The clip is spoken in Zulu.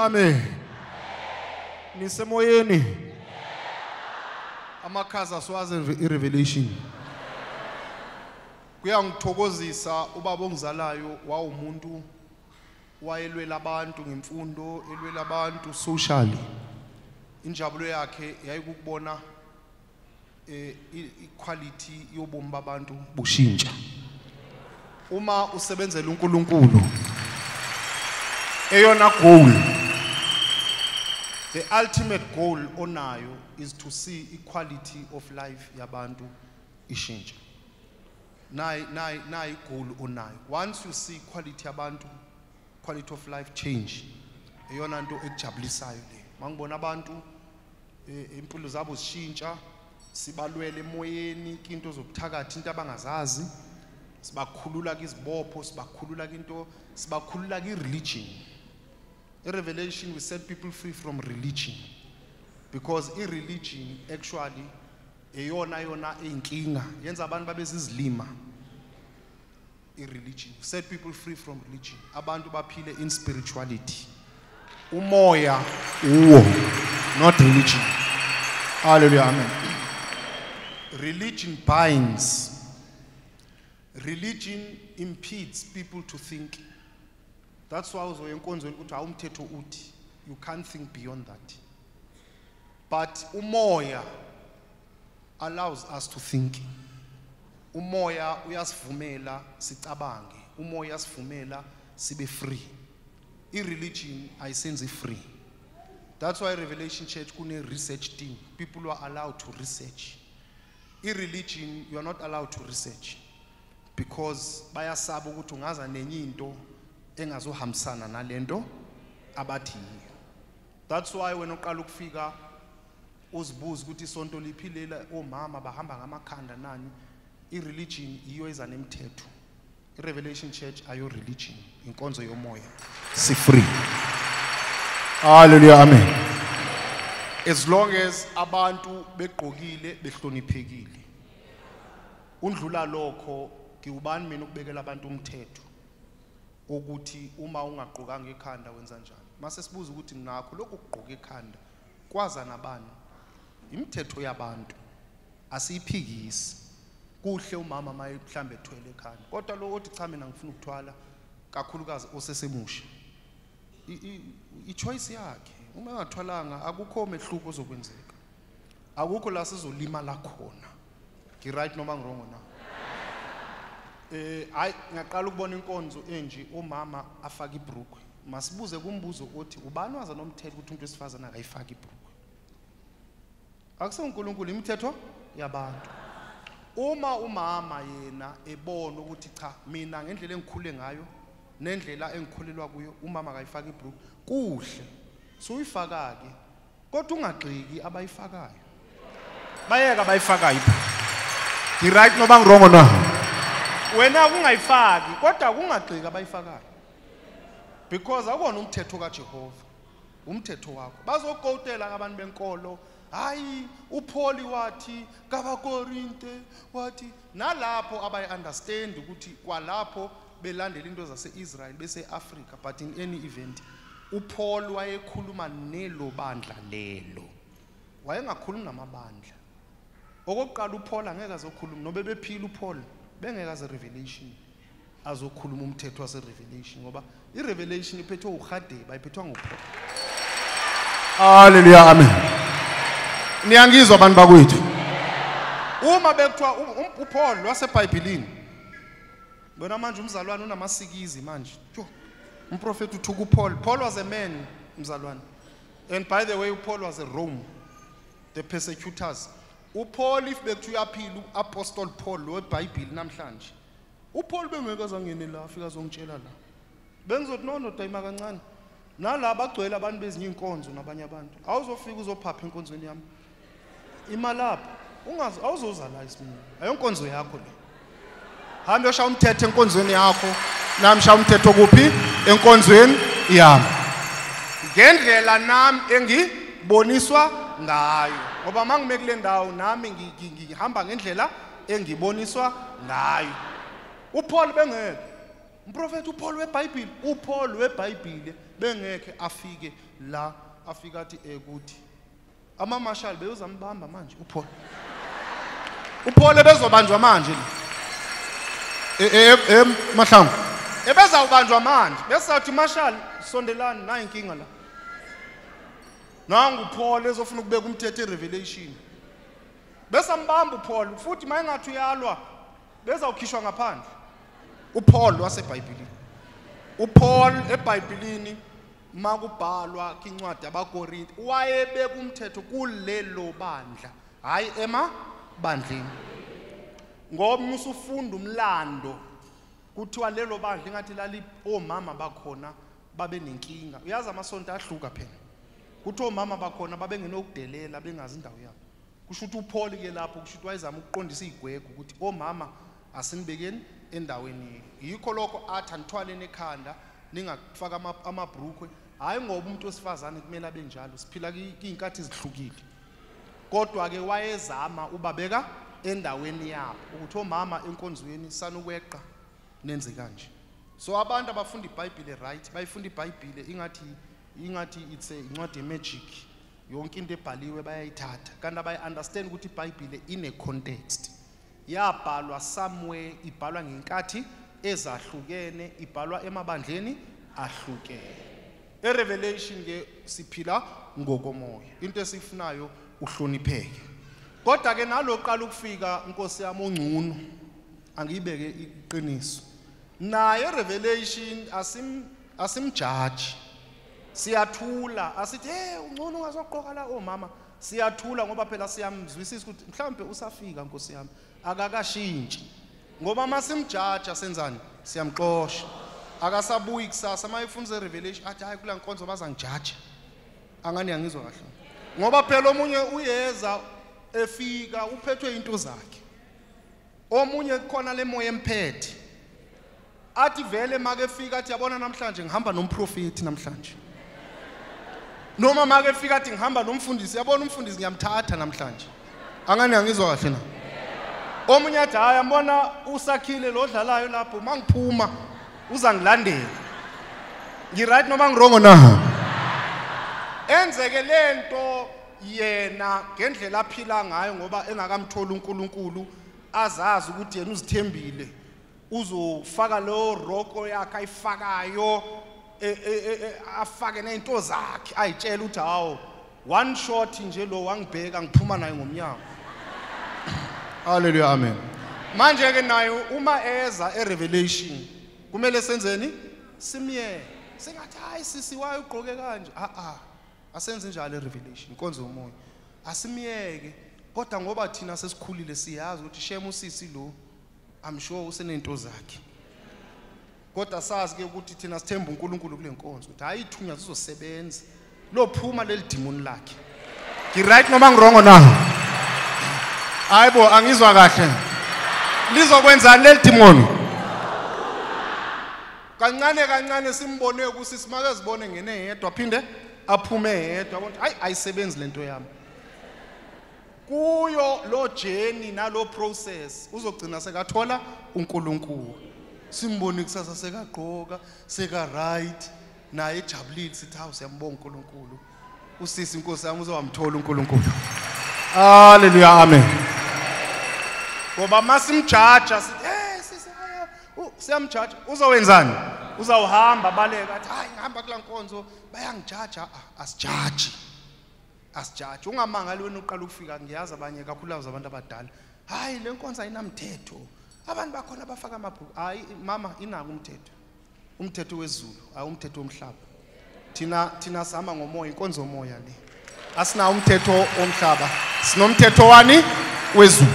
Hallelujah, amen. Nisemoyeni. Amakhaza swazi irevelation. Kuyangithokozisa ubaba ongizalayo wawumuntu wayelwela abantu ngemfundo, elwela abantu socially. Injabulo yakhe yayikukubona equality yobomi babantu bushintsha. Uma usebenzela uNkulunkulu, eyona goal, the ultimate goal onayo is to see equality of life yabantu ishintsha. Nayi goal onayo. Once you see quality yabantu, quality of life change, eyona nto ekujabulisayo le. Mangibona abantu impilo zabo zishintsha, sibalwele emoyeni, into zobuthakathi, into abangazazi, sibakhulula kizibopho, sibakhulula kinto, sibakhulula ki-religion. In Revelation, we set people free from religion, because i-religion actually eyona yona eyinkinga yenza abantu babe zizilima. I-religion set people free from religion. Abantu baphile in spirituality. Umoya uwo, not religion. Hallelujah, amen. Religion binds. Religion impedes people to think. That's why uzoya enkonzweni ukuthi awumthetho uthi. You can't think beyond that. But umoya allows us to think. Umoya uyasivumela sicabange. Umoya uyasivumela sibe free. I-religion ayisenzi free. That's why Revelation Church kune research team. People are allowed to research. I-religion, you are not allowed to research, because bayasaba ukuthi ungaza nenye into engazohambisana nalento abathi yiyo. That's why when uqala ukufika uzibuza ukuthi isonto liphilela, omama bahamba ngamakhanda nani, i-religion iyo eza nemithetho. I-Revelation Church ayo religion, inkonzo yomoya. Si free. Hallelujah, amen. As long as abantu begqokile behloniphekile. Undlula lokho ngiubani mina ukubekela abantu umthetho ukuthi uma ungagqokanga ekhanda wenza njani. Mase sibuza ukuthi nakho lokhu kugqoka ekhanda kwaza nabani? Imithetho yabantu asiyiphikisi. Kuhle umama maye mhlambe ethwele ekhanda, kodwa lo othi cha mina ngifuna ukuthwala, kakhulukazi osesemusha, i-choice yakhe. Uma engathwalanga akukho mehluko ozokwenzeka, akukho la sizolimala khona. Ngi-right noma ngi-wrong na? Hayi, ngiyaqala ukubona inkonzo enje, umama afake ibhrukwe. Masibuze kumbuzo othi ubani waza nomthetho ukuthi umuntu wesifazane akayifaki ibhrukwe? AkusenguNkulunkulu, imithetho yabantu. Uma umama yena ebona ukuthi cha mina ngendlela engikhule ngayo nendlela engikholelwa kuyo umama akayifaki ibhrukwe, kuhle suyifaka ke, kodwa ungagxiki abayifakayo. Bayeka abayifakayo ibhrukwe. Ngi-right noma ngi-wrong na? Wena ungayifaki kodwa ungagxiki abayifakayo, because akubona umthetho kaJehova, umthetho wakho. Bazokotela abantu benkolo, hayi uPaul wathi kabaKorinte wathi, nalapho abayi understand ukuthi kwalapho belandela into zase-Israel bese-Africa. But in any event, uPaul wayekhuluma nelo bandla lelo, wayengakhulumi namabandla. Okokuqala uPaul angeke azokhuluma nobe bephila uPaul bengeke aze Revelation azokhuluma umthetho wase Revelation, ngoba iRevelation iphethwe uHadebe, ayiphethwe nguPaul. Hallelujah, amen. Niyangizwa abantu bakwethu? Uma bekuthiwa uPaul waseBhayibhelini, bona manje umzalwane unamasikizi manje. Yo, umprofeti uthuka uPaul. Paul was a man, mzalwane. And by the way, uPaul was a Rome, the persecutors. uPaul if bekuthiwa uyaphila, uApostle Paul lo eBhayibheli namhlanje, uPaul bengeke azangene la afika azongitshela la. Bengizothi no dayima kancane. Nalaba bagcwele abantu bezinye inkonzo nabanye abantu. Awuzofika uzophapha enkonzweni yami. Imalapha ungazi awuzoza la isimini. Ayonkonzo yakho le. Hambe uyoshaya umthetho enkonzweni yakho. Nami shaya umthetho kuphi? Enkonzweni yami. Ngendlela nami engiboniswa ngayo. Ngoba mangime kule ndawo nami ngihamba ngendlela engiboniswa ngayo. uPaul bengeke. Umprofeti uPaul weBhayibheli, uPaul weBhayibheli bengekhe afike la afika athi ekuthi amamashali beyozambamba manje uPaul. uPaul bezobanjwa manje le. Mahlangu. Ebezawubanjwa manje. Besathi mashali sondelani nayi inkinga la. Nangu uPaul ezofuna ukubeka umthetho eRevelation. Besambamba uPaul futhi mayengathi uyalwa bezawukhishwa ngaphandle. uPaul waseBhayibhelini. uPaul eBhayibhelini makubhalwa incwadi yabaKorinte wayebeka umthetho kulelo bandla, hayi emabandleni. Ngoba usufunda umlando kuthiwa lelo bandla ingathi lali omama bakhona babe nenkinga. Uyazi amasonto ahluka phela. Kuthiwa omama bakhona babengenokudelela bengazi indawo yabo. Kusho ukuthi uPaul ke lapho kusho ukuthi wayezama ukuqondisa igwegwe ukuthi omama asinibekeni endaweni. Yikho lokho athi anithwaleni ekhanda ningafaka amabhrukwe. Hayi ngoba umuntu wesifazane kumele abe njalo, siphila kuyinkathi ezihlukile. Kodwa ke wayezama ubabeka endaweni yabo ukuthi omama enkonzweni sanukweqa nenze kanje. So abantu abafunda iBhayibheli right, bayifunda iBhayibheli ingathi it's a incwadi magic. Yonke into ebhaliwe bayayithatha kanti abayi understand ukuthi iBhayibheli ine context. Yabhalwa somewhere, ibhalwa ngenkathi ezahlukene, ibhalwa emabandleni ahlukene. ERevelation ke siphila ngokomoya. Into esifunayo uhlonipheke. Kodwa ke naloqala ukufika inkosi yami ongcono, angiyibeke iqiniso. Naye Revelation asimjudge. Siyathula asithi hey ungcono ungazoqoka la omama. Siyathula ngoba phela siyamzwisisa ukuthi mhlawumbe usafika inkosi yami akakashintshi. Ngoba masimjaja senzani? Siyamxosha. Akasabuyi kusasa mayefuna iRevelation athi hayi kula nkonzo bazangijaja. Angani angizwa kahle. Ngoba phela omunye uyeza efika uphethwe into zakhe. Omunye khona lemoya emphethe. Athi vele make fika athi yabona namhlanje ngihamba nomprofeti namhlanje. Noma make fika athi ngihamba nomfundisi, yabona umfundisi ngiyamthatha namhlanje. Angani angizwa kahle na? Omunye athi hayi yabona usakhile lo dlalayo lapho mangiphuma uzangilandela. Ngi right noma ngirongo na? Enzeke lento yena ngendlela aphila ngayo ngoba engakamtholi uNkulunkulu azazi ukuthi yena uzithembile. Uzofaka lo roko yakhe ayifakayo afake nezinto zakhe ayitshela ukuthi hawo one shot nje lo wangibheka ngiphuma naye ngomnyango. Hallelujah, amen. Manje ke naye uma eza eRevelation kumele senzeni? Simyeke. Singathi hayi sisi waye ugqoke kanje. Asenze njalo eRevelation, inkonzo yomoya. Asimyeke kodwa ngoba thina sesikhulile siyazi ukuthi shame usisi lo I'm sure usenento zakhe. Kodwa sazi ke ukuthi thina sithemba uNkulunkulu kule nkonzo ukuthi hayi ithunya zizosebenza. Lophuma leli demon lakhe. Ngi right noma ngirongo na? Hayibo angizwa kahle. Lizokwenzani leli demon? Kancane kancane simbone ukuthi simake zibone ngene yedwa phinde aphume yedwa ukuthi hayi ayisebenzi lento yami. Kuyo lo journey nalo process uzogcina sekathola uNkulunkulu. Simbone kusasa sekagqoka seka right naye ejabulile sithi hawu siyambonga uNkulunkulu. Usisi inkosi yami uzowamthola uNkulunkulu. Hallelujah, amen. Ngoba masimjaja sithi hey sisi siyamjaja uzowenzani? Uzawuhamba baleka athi hayi ngihamba kula nkonzo bayangijaja. Asijaji. Asijaji. Ungamangali wena uqala ukufika ngiyazi abanye kakhulu abantu abadala. Hayi le nkonzo ayinamthetho. Abantu bakhona bafaka amabhuku. Hayi mama inako umthetho. Umthetho wezulu, hayi umthetho womhlaba. Thina sihamba ngomoya, inkonzo yomoya le. Asinawo umthetho womhlaba. Sinomthetho wani? Wezulu.